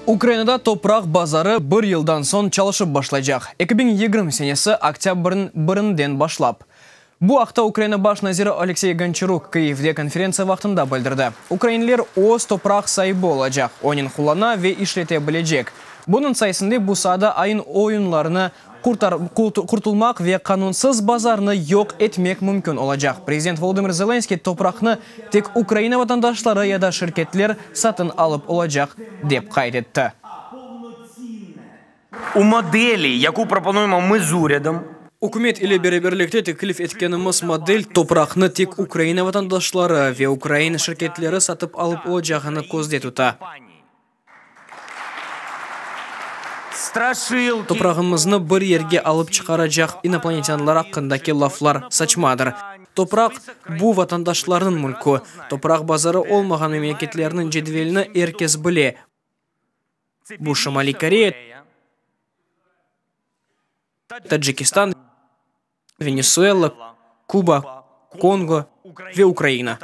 Ukrainada topraq bazarı bir yıldan soñ çalışıp başlaycaq, 2020 senesi oktâbrniñ birinden başlap. Bu aqta Ukraina baş naziri Oleksey Gonçaruk Kyivde konferentsiya vaqtında bildirdi. Ukrainler öz topraq saibi olacaq, onen qullana ve işlete bilecek. Bunıñ sayesinde bu saada ayın-oyunlarını qurtulmaq ve qanunsız bazarnı yoq etmek mümkün olacaq. Prezident Volodımır Zelenskıy topraqnı tek Ukraina vatandaşları ya da şirketler satın alıp olacaq, dep qayd etti. Ükümet ile beraberlikte teklif etkenimiz model topraqnı tek Ukraina vatandaşları ve ukrain şirketleri satıp alıp olacağını közde tuta. Toprağımıznı bir yerge alıp çıqaracaq inoplanetânlar aqqındaki laflar saçmadır. Topraq, bu vatandaşlarnıñ mülkü. Topraq bazarı olmağan memleketlerniñ cedvelini er kes bile, bu Şimaliy Koreya, Tacikistan, Venesuela, Kuba, Kongo ve Ukraina.